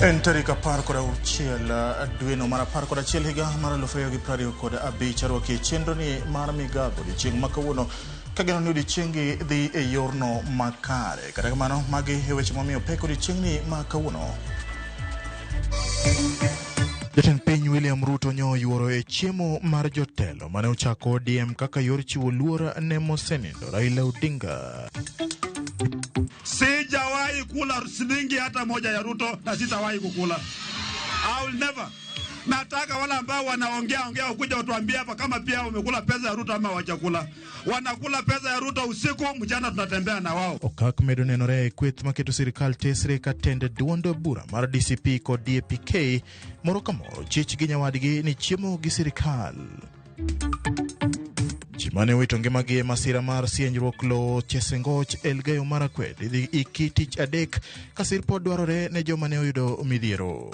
En tarik 16 dweno mar 11 higa mar 2025 arwaki e chenroni mar migago odiechieng' ma kawuono kageno ni odiechiengi dhi e yorno makare. Kata kamano, magi e weche momiyo pek odiechieng'ni ma kawuono. Jatend piny William Ruto nyo oyuoro e chiemo mar jotelo mane ochako ODM kaka yor chiwo luor ne mosenindo Raila Odinga. Sijawahi kula shilingi hata moja ya Ruto na sitawahi kukula. I will never. Nataka wale ambao wanaongea ongea ukuja utuambie hapa kama pia wamekula pesa ya Ruto ama hawajakula. Wanakula pesa ya Ruto usiku, mchana tunatembea na wao. Okak medo nenore e kweth maketo sirikal tesre ka tend duond bura mar DCP kod DAPK moro ka moro chich gi nyawadgi ni chiemo gi sirikal. Ji mane owito ngimagi e masira mar sienjruok lowo Chesengoch Elgeyo Marakwet idhi iki tich adek ka sir pod dwarore ne joma ne oyudo midhiero.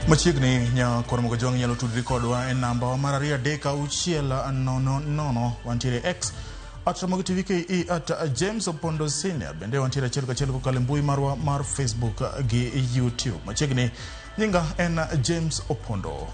Machiegni nyakwar Mogajwang' inyalo tudri kodwa e namba wa mar 23600 wantiere X at Ramogi TV KE at James Opondo Senior bende wantiere achiel kachiel kokalo e mbui marwa mar Facebook gi YouTube. Machiegni nyinga en James Opondo.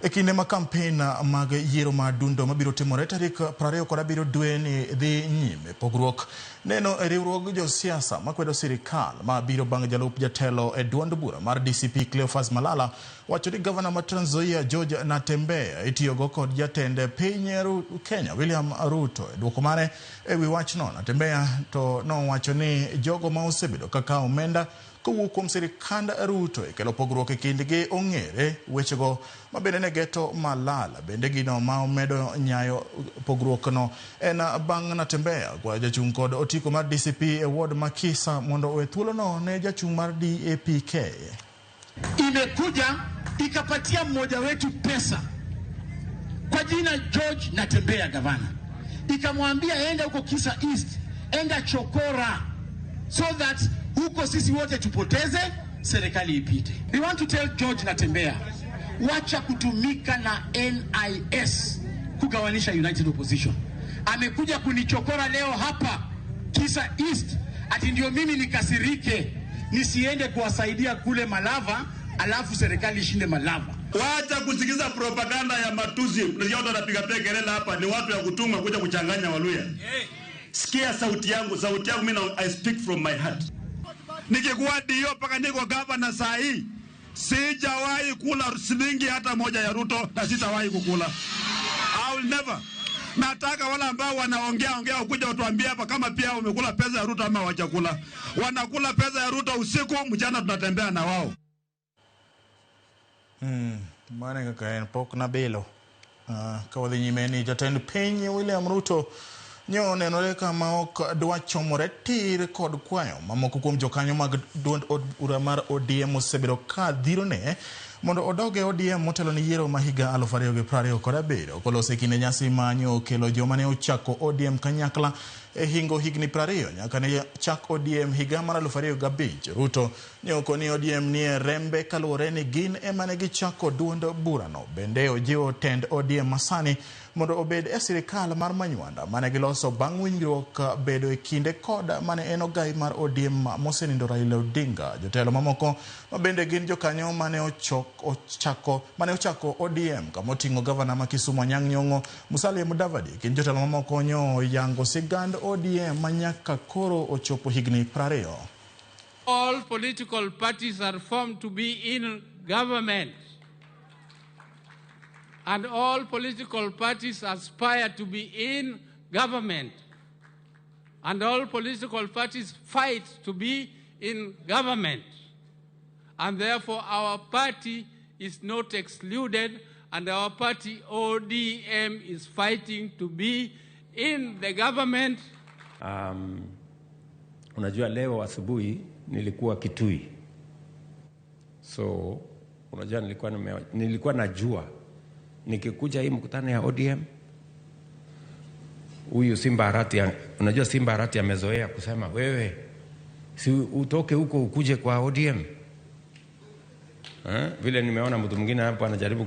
E kinde ma kampen mag yiero ma dundo mabiro timore tarik 27 dweni dhi nyime, pogruok neno e riwruog josiasa makwedo sirikal ma biro bang' jalup jatelo e duond bura mar DCP Cleophas Malala wacho ni gavana ma Trans Nzoia George Natembeya itiyogo kod jatend piny Kenya William Ruto. E duoko mare e wi wachno, Natembeya to nowacho ni jogo ma osebedo kaka omenda kowuok kuom sirikand Ruto e kelo pogruok e kindgi ong'ere wechego ma bende ne geto Malala. Bende gino ma omedo nyayo pogruokno en bang' Natembeya kwayo jachung' kod otiko mar DCP e ward ma Kisa mondo owe thuolono ne jachung' mar DAPK. Imekuja ikapatia mmoja wetu pesa kwa jina George Natembeya gavana, ikamwambia enda huko Kisa East, enda chokora so that huko sisi wote tupoteze, serikali ipite. We want to tell George Natembeya, wacha kutumika na NIS kugawanisha United Opposition. Amekuja kunichokora leo hapa Kisa East ati ndio mimi nikasirike nisiende kuwasaidia kule Malava, alafu serikali ishinde Malava. Wacha kusikiza propaganda ya matusi. Unajua watu wanapiga piga kelele hapa ni watu ya kutumwa kuja kuchanganya Waluya. Sikia sauti yangu, sauti yangu mimi I speak from my heart. Nikikuwa dio mpaka niko gavana saa hii, sijawahi kula shilingi hata moja ya Ruto na sitawahi kukula. I will never. Nataka wale ambao wanaongea ongea ukuja utuambie hapa kama pia wamekula pesa ya Ruto ama hawajakula. Wanakula pesa ya Ruto usiku, mchana tunatembea na wao. Mano e kaka en pok nabilo. Ka wadhi nyime ni jatend piny William Ruto nyo onenore kama ok dwa chomore tir kod kwayo mamoko kuom jokanyo mag duond od bura mar ODM osebedo ka dhirone mondo odog e ODM motelo ne yiero ma higa 2027 koloso e kinde nyasi ma nyo okelo joma ne ochako ODM kanyakla e hingo higni 20 nyaka ne chak ODM higa mar 2005. Ruto nyo okoni ODM nie rembe kaluwore ni gin ema ne gichako duond burano. Bende ojiwo tend ODM masani mondo obed e sirikal mar Manywanda mane giloso bang' winjruok bedo e kinde kod mane en ogai mar ODM mosenindo Raila Odinga. Jotelo mamoko ma bende gin jokanyo mane ochako ODM kamoting'o gavana ma Kisumu Anyang' Nyong'o, Musalia Mudavadi gin jotelo mamoko nyo yango sigand ODM ma nyaka koro ochopo higni 20. All political parties are formed to be in government. And all political parties aspire to be in government. And all political parties fight to be in government. And therefore our party is not excluded, and our party ODM is fighting to be in the government. Unajua leo asubuhi nilikuwa Kitui. So unajua nilikuwa najua nikikuja hii mkutano ya ODM huyu Simba Arati, unajua Simba Arati amezoea kusema wewe si utoke huko ukuje kwa ODM. Vile nimeona mtu mwingine hapo anajaribu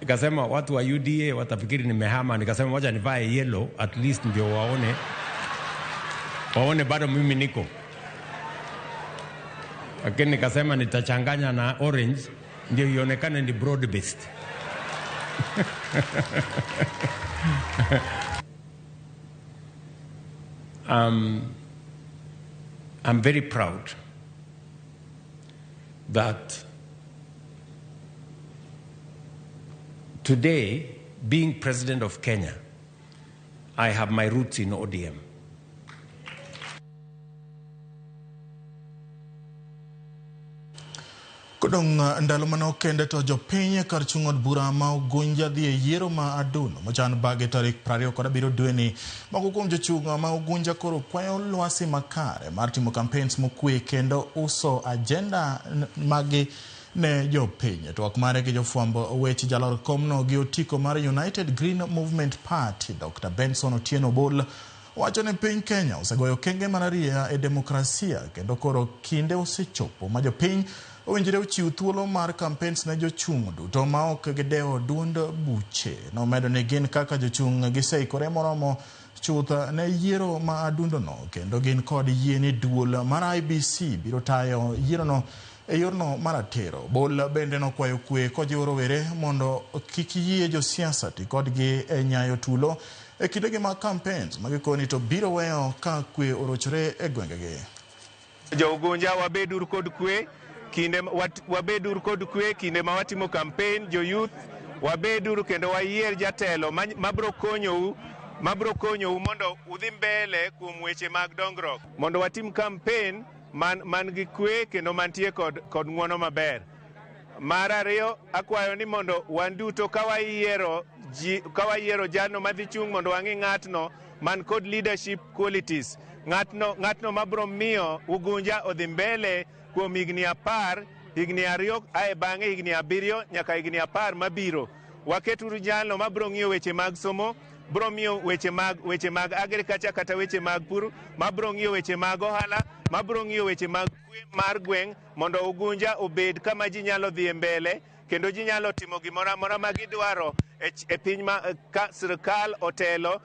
Nikasema watu wa UDA watafikiri nimehama, nikasema wacha nivae yellow at least ndio waone bado mimi niko, lakini nikasema nitachanganya na orange ndio ionekane ni broad based. I'm very proud that today, being president of Kenya, I have my roots in ODM. Kodong ndalo manok kende to jopiny kar chung' od bura ma Ugunja dhi e yiero ma Aduno mochan bage tarik 27 dweni. Moko kuom jochung' ma Ugunja koro kwayo lwasi makare mar timo campaigns mokwe kendo uso agenda magi ne jopiny. Twak mare gi jofwambo weche jalor komno gi otiko mar United Green Movement Party Dr. Benson Otieno Bol wacho ni piny Kenya osegoyo okenge mararieya e demokrasia kendo koro kinde osechopo ma jopiny owinjore ochiw thuolo mar campaigns ne jochung' duto ma ok gidewo duond buche. Nomedo ni gin kaka jochung' giseikore moromo chuth ne yiero ma adundono kendo gin kod yie ni duol mar IEBC biro tayo yierono e yorno maratiro. Bol bende nokwayo kwe kojiwo rowere mondo kik yie josiasa ti kodgi e nyayo tulo e kindegi mag campaigns ma gikoni to biro weyo ka kwe orochore e gwengegi. Jo Ugunja wabedur kod kwe kinde wabedur kod kwe kinde ma watimo campaign. Jo youth wabedur kendo wayier jatelo mabro konyou mondo udhi mbele kuom weche mag dongruok, mondo watim campaign man gi kwe kendo mantie kod ng'uono maber. Mar ariyo, akwayo ni mondo wan duto ka wayiero jalno madhi chung' mondo wang'i ng'atno man kod leadership qualities, ng'atno mabro miyo Ugunja odhi mbele kuom higni 10, higni 2, ae bang'e higni 7 nyaka higni 10 mabiro. Waketuru jalno mabro ng'iyo weche mag somo, bro miyo weche mag agriculture kata weche mag pur, mabro ng'iyo weche mag ohala, mabro ng'iyo weche mag kwe mar gweng', mondo Ugunja obed kama ji nyalo dhi mbele kendo ji nyalo timo gimoro amora ma gidwaro e piny ma ka sirkal otelo.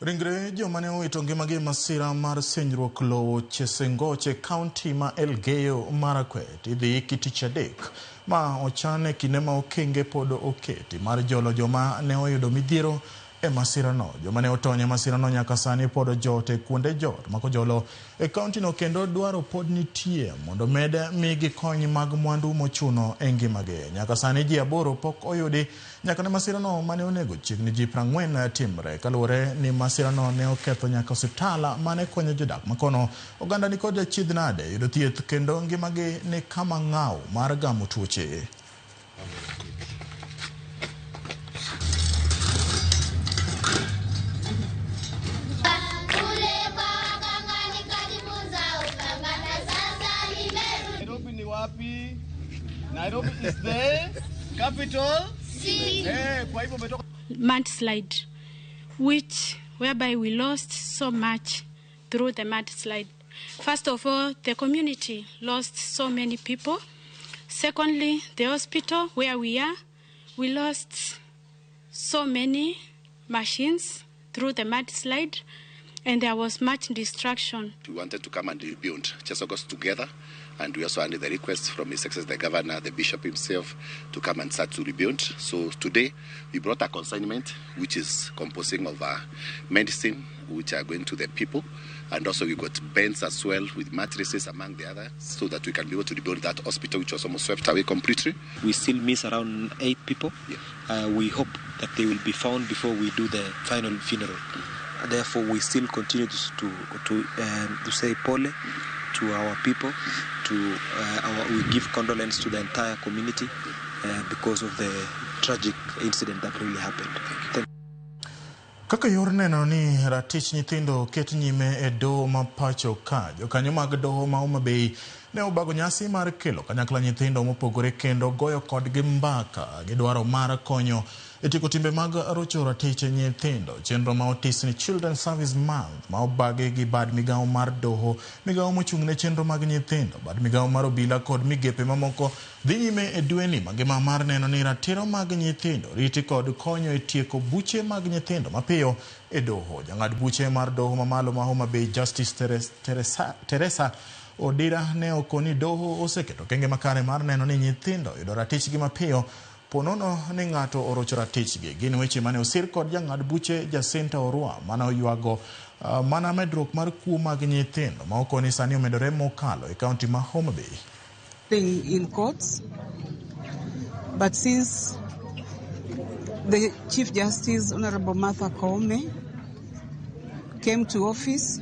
Ringre joma ne owito ngimagi e masira mar senyruok lowo Chesengoche, kaunti ma Elgeyo Marakwet idhi iki tich adek ma ochan e kinde ma okenge pod oketi mar jolo joma ne oyudo midhiero e masirano. Joma ne otony e masirano nyaka sani pod ojot e kuonde jot makojolo e kauntino kendo dwaro pod nitie mondo med migi kony mag mwandu mochuno e ngimagi. Nyaka sani ji 8 pok oyudi nyaka ne masirano mane onego chiegni ji 40 timre. Kaluwore ni masirano ne oketho nyaka osiptal mane konyo jodak makono. Oganda ni kod achiedh nade yudo thieth kendo ngimagi ni kama ng'aw mar gamo tuoche. Nairobi is the capital city. Mudslide, whereby we lost so much through the mudslide. First of all, the community lost so many people. Secondly, the hospital where we are, we lost so many machines through the mudslide, and there was much destruction. We wanted to come and rebuild Chesogos together, and we also had the request from His Excellency the Governor, the Bishop himself, to come and start to rebuild. So today we brought a consignment which is composing of medicine which are going to the people, and also we got beds as well with mattresses among the others, so that we can be able to rebuild that hospital which was almost swept away completely. We still miss around 8 people. Yeah. We hope that they will be found before we do the final funeral. Therefore, we still continue to say pole to our people, we give condolence to the entire community because of the tragic incident that really happened. Thank Kaka yor neno ni ratich nyithindo oket nyime e doho ma pacho ka, jokanyo mag doho ma Homa Bay ne obago nyasi mar kelo kanyakla nyithindo mopogore kendo goyo kodgi mbaka gi dwaro mar konyo e tieko timbe mag rocho ratich nyithindo. Chenro ma otis ni Children Service Month ma obagi gi bad migawo mar doho, migawo mochung' ne chenro mag nyithindo, bad migawo mar obila kod migepe mamoko dhi nyime e dweni mangima mar neno ni ratiro mag nyithindo riti kod konyo e tieko buche mag nyithindo mapiyo e doho. Jang'ad buche mar doho mamalo ma Homa Bay Justice Teresa Odira ne okoni doho oseketo okenge makare mar neno ni nyithindo yudo ratichgi mapiyo ponono ni ng'ato orocho ratichgi. Gin weche mane osir kod jang'ad buche Jacinta Orwa mane oywago mana medruok mar kuo mag nyithindo ma okoni sani omedore mokalo e kaunti ma Homa Bay. In courts, but since the Chief Justice Honorable Martha Koome came to office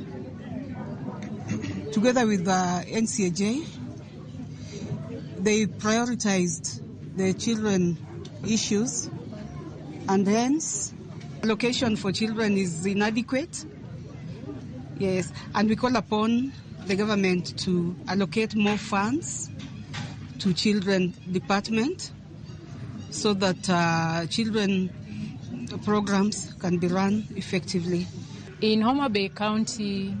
together with the NCAJ, they prioritized the children issues, and hence allocation for children is inadequate. Yes, and we call upon the government to allocate more funds to children department so that children programs can be run effectively. In Homa Bay County,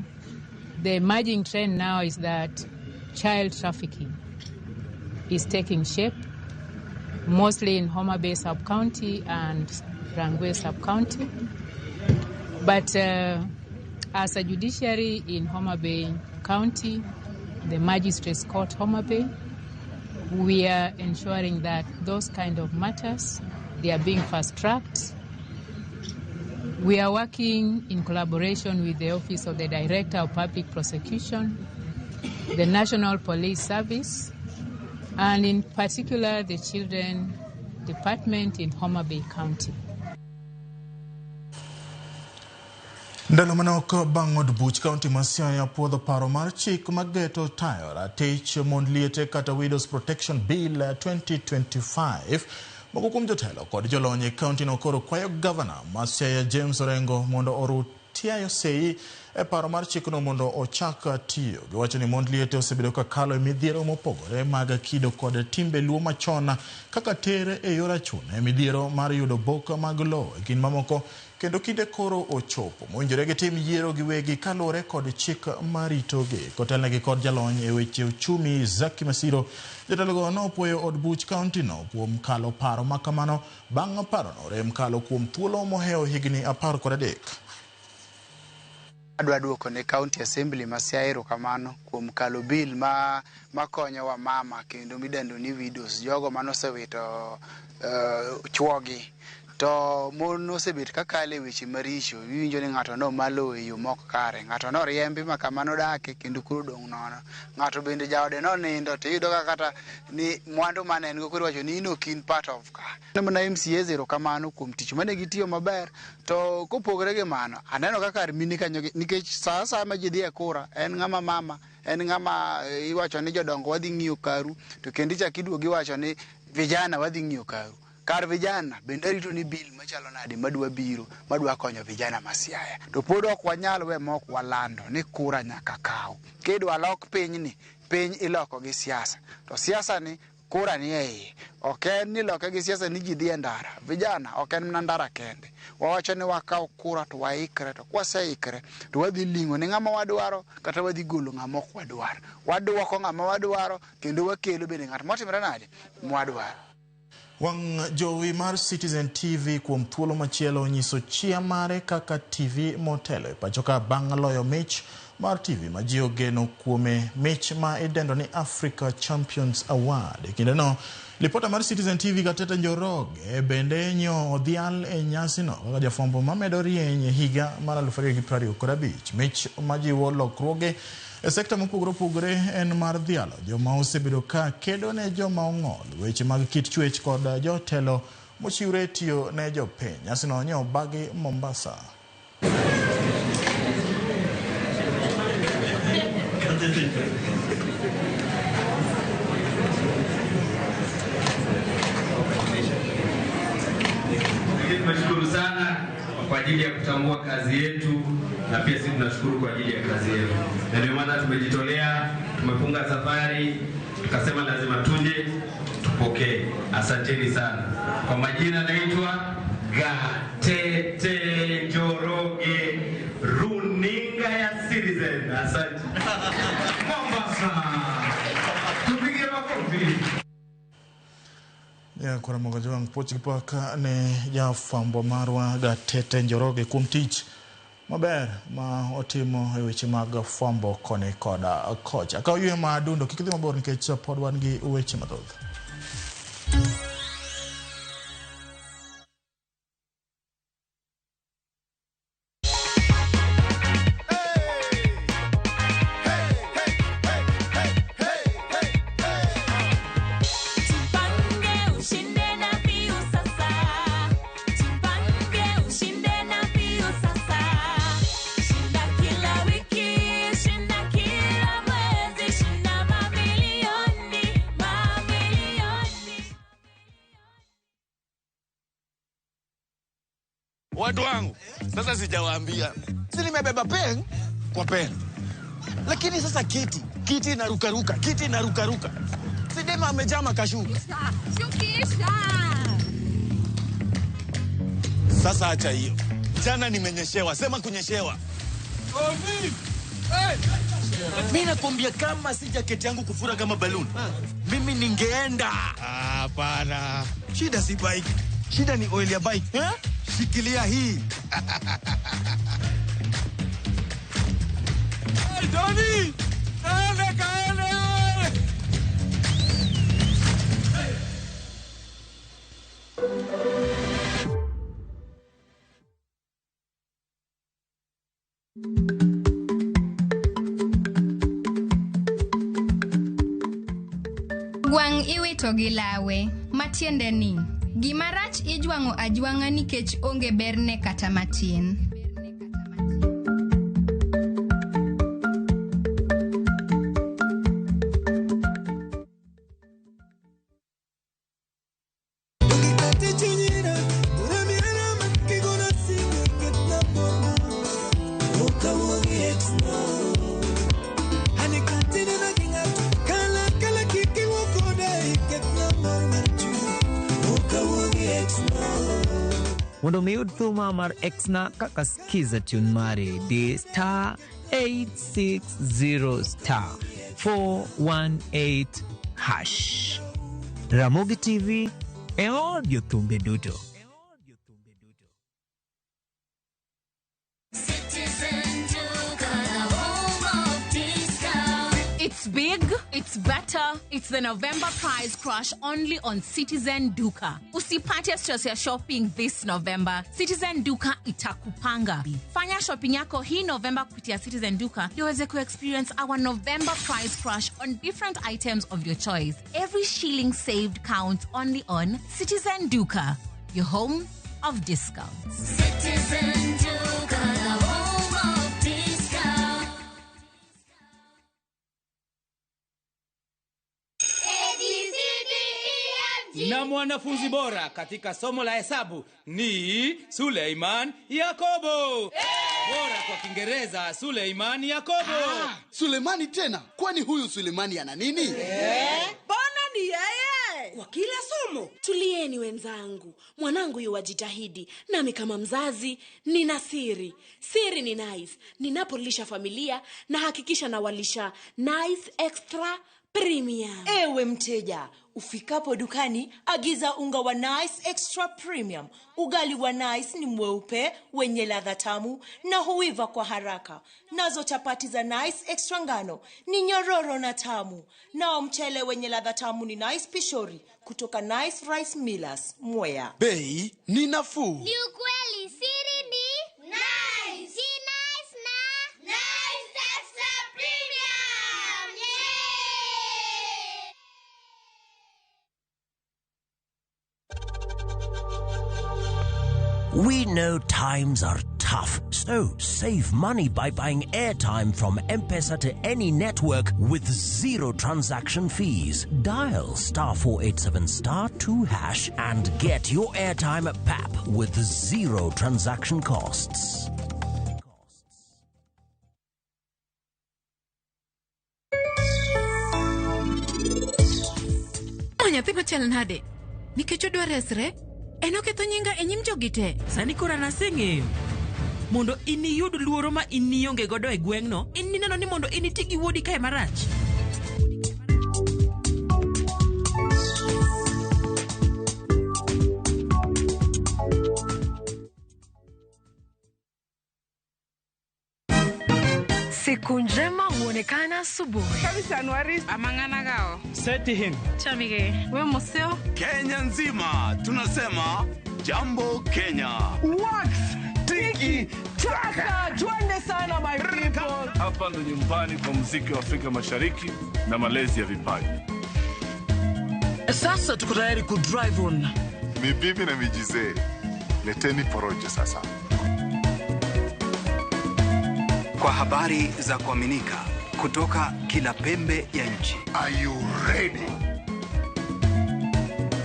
the emerging trend now is that child trafficking is taking shape, mostly in Homa Bay sub-county and Rangwe sub-county. But as a judiciary in Homa Bay County, the Magistrates Court Homa Bay, we are ensuring that those kind of matters, they are being fast-tracked. We are working in collaboration with the Office of the Director of Public Prosecution, the National Police Service, and in particular the Children Department in Homa Bay County. Ndalo manok bang' od buch kaunti ma Siaya puodho paro mar chik mageto tayo ratich mond liete kata Widows Protection Bill 2025. Moko kuom jotelo kod jolony e kaunti no koro kwayo gavana ma Siaya James Orengo mondo oru tiayo sei e paro mar chikno mondo ochak tiyo. Giwacho ni mond liete osebedo ka kalo e midhiero mopogore mag kido kod timbe luo machon kaka tere e yor achune, midhiero mar yudo bok mag lowo e kind mamoko, kendo kinde koro ochopo mowinjore gitim yiero giwegi kaluwore kod chik maritogi. Kotelnegi kod jalony e weche uchumi Zaki Masiro, jotelogo nopuoyo od buch kaunti no kuom kalo paro makamano bang' parono rem kalo kuom thuolo mohewo higni 13. Adwa duoko ne County Assembly ma Siaya erokamano kuom kalo bill ma makonyo wamama kendo midendo ni widows, jogo manosewito chuogi. To mon osebet kakalo e weche maricho, iwinjo ni ng'ato nomalo e yo mok kare, ng'ato noriembi ma kama nodake kendo koro odong' nono, ng'ato bende jaode nonindo to iyudo ka kata ni mwandu mane en go koro iwacho ni in ok in part of ka. Mana MCAs erokamano kuom tich mane gitiyo maber. To kopogore gi mano, aneno ka kar mine kanyo nikech sa asaya ma ji dhi e kura en ng'ama mama, en ng'ama iwacho ni jodongo wadhi ng'iyo karu, to kendo ichak iduogo iwacho ni vijana wadhi ng'iyo karu. Kar vijana bende arito ni bill machalo nade madwa biro madwa konyo vijana ma Siaya. To pod ok wanyal we mok walando ni kura nyaka kaw. Kidwa lok pinyni, piny iloko gi siasa. To siasa ni kura ni e iye. Ok en ni iloke gi siasa ni ji dhi e ndara. Vijana ok en mana ndara kende. Wawacho ni wakaw kura to waikre, to kwaseikre to wadhi ling'o ni ng'ama wadwaro kata wadhi golo ng'ama ok wadwar. Wadwoko ng'ama wadwaro kendo wakelo bende ng'at motimre nade mwadwaro. Wang' jowi mar Citizen TV kuom thuolo machielo onyiso chia mare kaka TV motelo e pacho ka bang' loyo mich mar TV ma ji ogeno kuome, mich ma idendo ni Africa Champions Award. E kindeno, lipota mar Citizen TV Gatete Njoroge bende nyo odhial e nyasino kaka jafwambo mamedo rieny e higa mar 2025. Mich majiwo lokruoge e sekta mopogore opogore en mar dhialo joma osebedo ka kedo ne joma ong'ol, weche mag kit chwech kod jotelo mochiwre tiyo ne jopiny. Nyasino nyo obagi Mombasa. Nashukuru sana. kwa ajili ya kutambua kazi yetu, na pia sisi tunashukuru kwa ajili ya kazi yetu, na ndio maana tumejitolea, tumefunga safari, tukasema lazima tuje tupokee. Asanteni sana. Kwa majina naitwa Gatete Njoroge, runinga ya Citizen. Asante. Mombasa, tupige makofi. Ya kora moga jwang puoch gi pak ne jafwambo marwa Gatete Njoroge kuom tich maber ma otimo e weche mag fwambo koni koda kocha. Kaw yweyo ma adundo, kik idhi mabor nikech pod wan gi weche mathoth. Jipange ushinde na Piu sasa. Jipange ushinde na Piu sasa. Shinda kila wiki, shinda kila mwezi, shinda mamilioni, mamilioni. Watu wangu, sasa sijawaambia. Si nimebeba pen kwa pen. Lakini sasa kiti inarukaruka, kiti inarukaruka. Si dema amejaa makashuka. Shukisha. Sasa acha hiyo. Jana nimenyeshewa, sema kunyeshewa. Mimi nakwambia kama si jaketi yangu kufura kama balloon, mimi ningeenda. Hapana. Shida si bike. Shida ni oil ya bike. Eh? Shikilia hii. Hey, Tony! Kaende, kaende! Gwang' iwito gi lawe, matiende ni gima rach ijwang'o ajwang'a nikech onge berne kata matin. Mondo mi yud thuma mar Exna kaka skiza tune mari di star 860 star 418 hash. Ramogi TV e od jothumbe duto. Citizen Duka, the home of discount. It's big, it's better, it's the November price crash only on Citizen Duka. Usipate stress ya shopping this November. Citizen Duka itakupanga. Fanya shopping yako hii November kupitia Citizen Duka ndio uweze ku-experience our November price crash on different items of your choice. Every shilling saved counts only on Citizen Duka, your home of discounts. Citizen Duka, the home of discount. A, B, C, D, E, F, G. Na mwanafunzi bora katika somo la hesabu ni Suleiman Yakobo. Bora kwa Kiingereza Suleiman Yakobo. Sulemani tena? Kwani huyu Sulemani ana nini? Mbona ni yeye? Kwa kila somo. Tulieni wenzangu, mwanangu yuwajitahidi, nami kama mzazi nina siri. Siri ni Nice. Ninapolisha familia na hakikisha nawalisha Nice Extra Premium. Ewe mteja, ufikapo dukani agiza unga wa Nice Extra Premium. Ugali wa Nice ni mweupe wenye ladha tamu na huiva kwa haraka. Nazo chapati za Nice Extra ngano ni nyororo na tamu. Nao mchele wenye ladha tamu ni Nice Pishori kutoka Nice Rice Millers, Mwea. Bei ni nafuu. Ni ukweli, siri ni Nice. Si Nice na Nice Extra Premium. Yeah! We know times are tough, so save money by buying airtime from M-Pesa to any network with zero transaction fees. Dial star 487 star 2 hash and get your airtime at PAP with zero transaction costs. Ma nyathi machal nade? Nikech odwa resre, en oketho nyinga e nyim jogi te. Sani koro an aseng'eyo. Mondo iniyud luoro ma in nionge godo e gweng'no, in nineno ni mondo initi gi wuodi kae marach. Siku njema huonekana asubuhi. Amang'anagao. Seti him. Chamige. We museo. Kenya nzima tunasema jambo Kenya. Wax tiki taka, twende sana my people. Hapa ndo nyumbani kwa muziki wa Afrika Mashariki na malezi ya vipaji. Sasa tuko tayari ku drive on. Ni bibi na mijizee, leteni porojo sasa. Kwa habari za kuaminika kutoka kila pembe ya nchi. Are you ready?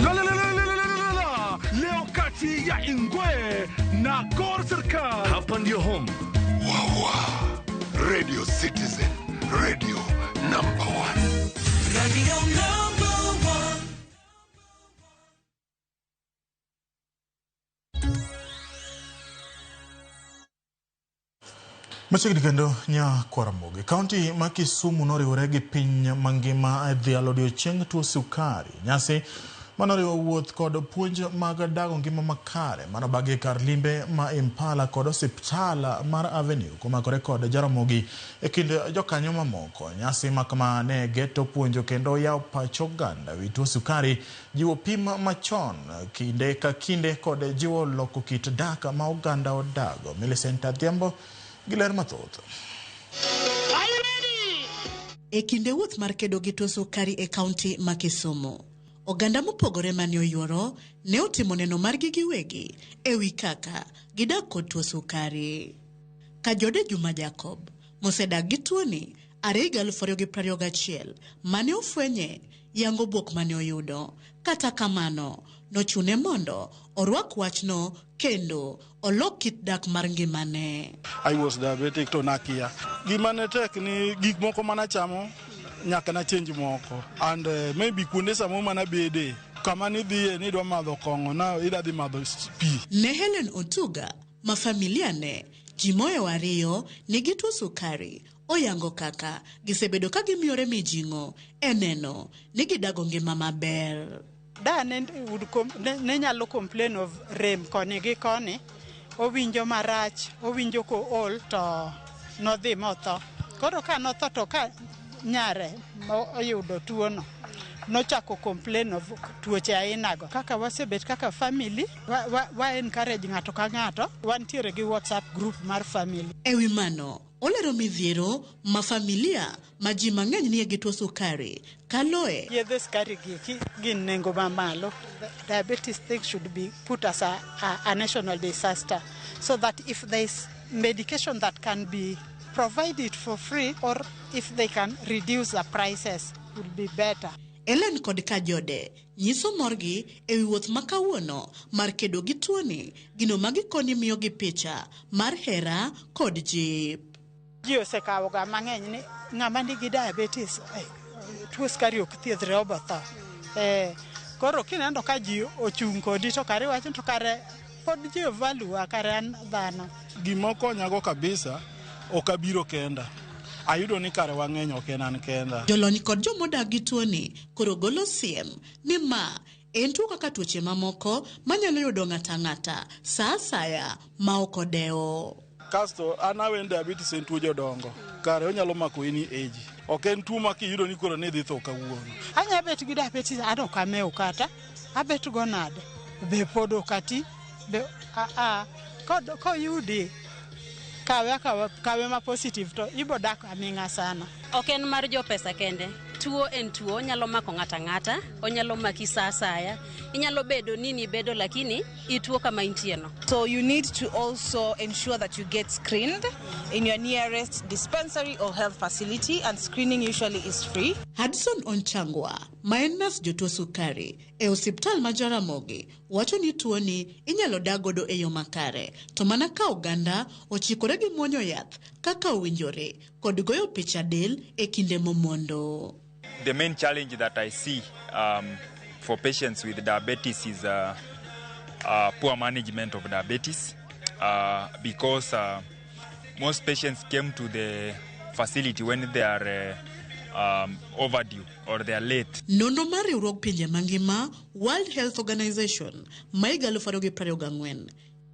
La, la, la, la, la, la, la, la. Leo kati ya Ingwe na Gor Serikal. Hapa ndio home. Wawa. Radio Citizen, radio number one. Radio number one. Machiegni kendo nya Kwaramogi. Kaunti ma Kisumu noriwore gi piny mangima e dhialo odiochieng' tuo sukari. Nyasi manoriwo wuoth kod puonj mag dago ngima makare manobagi e kar limbe ma Impala kod osiptal mar Avenue komakore kod Jaramogi e kind jokanyo mamoko. Nyasi makama ne geto puonjo kendo yawo pach oganda wi tuo sukari, jiwo pim machon kinde ka kinde kod jiwo loko kit dak ma oganda odago. Millicent Adhiambo gi ler mathoth. E kinde wuoth mar kedo gi tuo sukari e kaunti ma Kisumu, oganda mopogore mane oyuoro ne otimo neno margi giwegi e wi kaka gidak kod tuo sukari. Kajode Juma Jacob, mosedak gi tuoni are higa 2021 mane ofwenye yango buok mane oyudo. Kata kamano, nochune mondo orwak wachno kendo olok kit dak mar ngimane. I was diabetic to nakia. Gima ne tek ni gik moko manachamo nyaka na change moko. And maybe kuonde samo mana bede kama nidhiye ni idwa madho kong'o na idwa dhi madho pi. Ne Helen Otuga ma familia ne ji moyo ariyo nigi tuo sukari oyango kaka gisebedo ka gimiyore mijing'o e neno ni gidago ngima maber. Da ne ne nyalo complain of rem koni gi koni, owinjo marach, owinjo kool to nodhi motho. Koro ka notho to ka nyare oyudo tuono, nochako complain of tuoche ainago. Kaka wasebet kaka family, wa encourage ng'ato ka ng'ato, wantiere gi WhatsApp group mar family. Ewi mano, olero midhiero ma familia ma ji mang'eny nie gi tuo sukari kaloe. Yedhe sukari gi gin nengo mamalo. Diabetes thing should be put as a national disaster, so that if there is medication that can be provided for free, or if they can reduce the prices, would be better. Ellen kod Kajode nyiso morgi ewi wuoth ma kawuono mar kedo gi tuoni, gino ma gikoni miyogi picha mar hera kod jip. Ji osekawoga mang'eny ni ng'ama nigi diabetes, tuo sukari ok thiedhre obotho. Koro kineno ka ji ochung' kodi to kare iwacho to kare pod ji value kare an dhano. Gima okonyago kabisa ok abiro kenda. Ayudo ni kare wang'eny ok en an kenda. Jolony kod jomodak gi tuoni koro golo siem ni ma en tuo kaka tuoche mamoko manyalo yudo ng'ata ang'ata sa asaya ma ok odewo. Kasto an awen diabetes en tuo jodongo. Kare onyalo mako any age. Ok en tuo ma kiyudo ni koro ne dhi tho kawuono. Anya bet gi diabetes an ok amewo kata, abet go nade? Be pod ok ati? Be koyudi kawe ma positive to ibo dak aming'a sana. Ok en mar jopesa kende. Tuo en tuo, onyalo mako ng'ata ang'ata, onyalo maki sa asaya. Inyalo bedo ni nibedo lakini ituo kama intie no. So you need to also ensure that you get screened in your nearest dispensary or health facility, and screening usually is free. Hudson Onchangwa, ma en nas jotuo sukari e osiptal ma Jaramogi, wacho ni tuoni inyalo dag godo e yo makare, to mana ka oganda ochikore gi muonyo yath kaka owinjore kod goyo picha del e kinde momondo. The main challenge that I see for patients with diabetes is poor management of diabetes because most patients came to the facility when they are overdue or they are late. Nonro mar riwruog pinje mangima World Health Organization ma higa 2024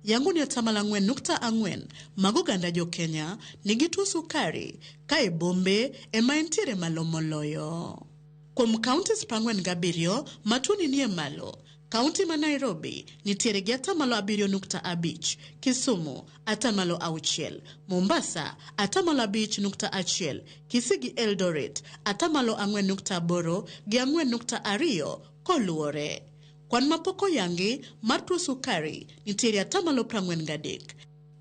yango ni 4.4% mag oganda jo Kenya nigi tuo sukari ka e bombe ema entiere malo moloyo. Kuom counties 47 ma tuoni nie malo, kaunti ma Nairobi nitiere gi 7.5%, Kisumu 6%, Mombasa 5.1%, Kisii gi Eldoret 4.8% gi 4.2 koluwore. Kwan mapok oyangi mar tuo sukari nitiere 43%.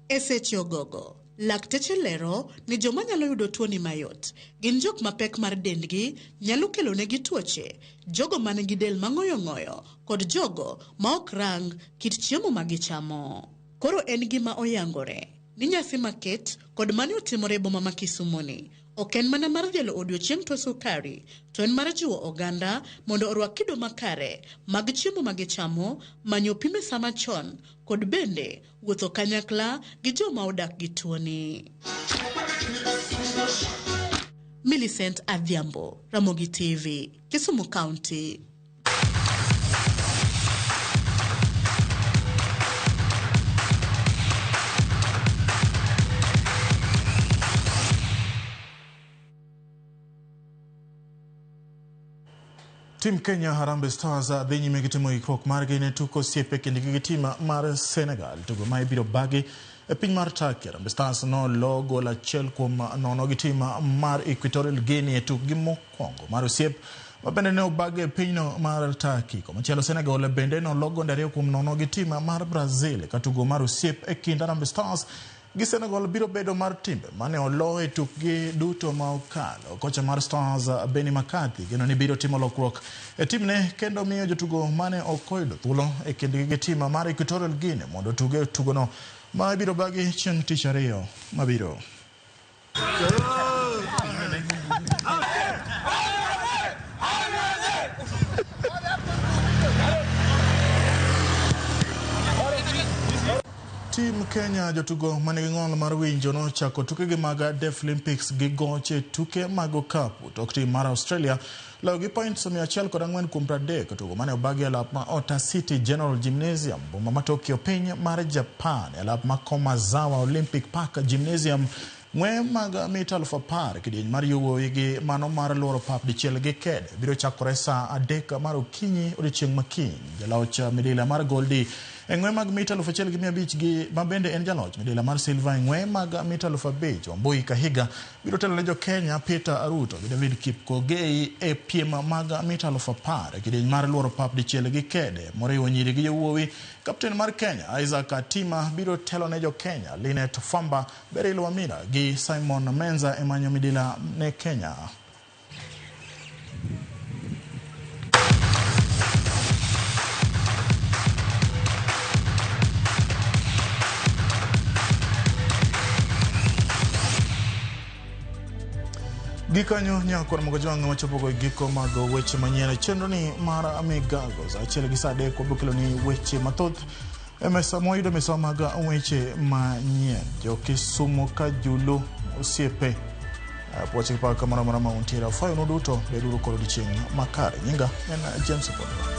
E seche ogogo, lakteche lero ni joma nyalo yudo tuoni mayot gin jok ma pek mar dendgi nyalo kelonegi tuoche, jogo man gi del mang'oyo ng'oyo kod jogo ma ok rang kit chiemo ma gichamo. Koro en gima oyangore ni nyasi maket kod mane otimore e boma ma Kisumu ni ok en mana mar dhialo odiochieng' tuo sukari, to en mar jiwo oganda mondo orwak kido makare mag chiemo ma gichamo, manyo pim e sama chon, kod bende wuotho kanyakla gi joma odak gi tuoni. Millicent Adhiambo, Ramogi TV, Kisumu County. Tim Kenya Harambee Stars dhi nyime gi timo ikruok margi ne tuko osiepe kindgi gi tim mar Senegal. Tugo ma ibiro bagi e piny mar Turkey. Harambee Stars nolo gol 1-0 gi tim mar Equatorial Guinea e tukgi mokwongo mar osiep ma bende ne obagi e pinyno mar Turkey. Komachielo Senegal bende nolo gonde 2-0 gi tim mar Brazil ka tugo mar osiep e kind Harambee Stars gi Senegal biro bedo mar timbe mane olo e tukgi duto ma okalo. Kocha mar Stars Benni McCarthy geno ni biro timo lokruok e timne kendo miyo jotugo mane ok oyudo thuolo e kindgi gi tim mar Equatorial Guinea mondo otuge e tugono ma ibiro bagi chieng' tich ariyo mabiro. Tim Kenya jotugo manigi ng'ol mar winjo nochako tukegi mag Deaflympics gi goche tuke mag okapu tok tim mar Australia loyo gi points 104 kuom 30. Tugo mane obagi e alap ma Ota City General Gymnasium boma ma Tokyo piny mar Japan e alap ma Komazawa Olympic Park Gymnasium. Ng'we mag mita 10,000 kidieny mar yowuowi gi mano mar luoro pap dichiel gi kede biro chakore saa 3 mar okinyi odiochieng' makiny. Jaloch midila mar Goldi e ng'we mag mita 1,500 gi ma bende en jaloch midila mar Silva e ng'we mag mita 5,000 Wambui Kahiga biro telo ne jo Kenya Peter Aruto gi David Kipkogei e piem mag mita 10,000 kidieny mar luoro pap dichiel gi kede moriwo nyiri gi yowuowi. Kapten mar Kenya Isaac Atima biro telo ne jo Kenya Linet Famba, Beryl Wamira gi Simon Menza e manyo midila ne Kenya. Gikanyo nyakor Mogojwang' wachopo e giko mag weche manyien. Chenro ni mar Migago saa 1 gi saa 3 wabiro kelo ni weche mathoth e mesa mwayudo e mesa mag weche manyien. Jo Kisumu ka Julu osiepe puoche gi pak moro amora ma untiere. Afuayonu duto beduru kod odiochieng' makare. Nyinga en James Opondo.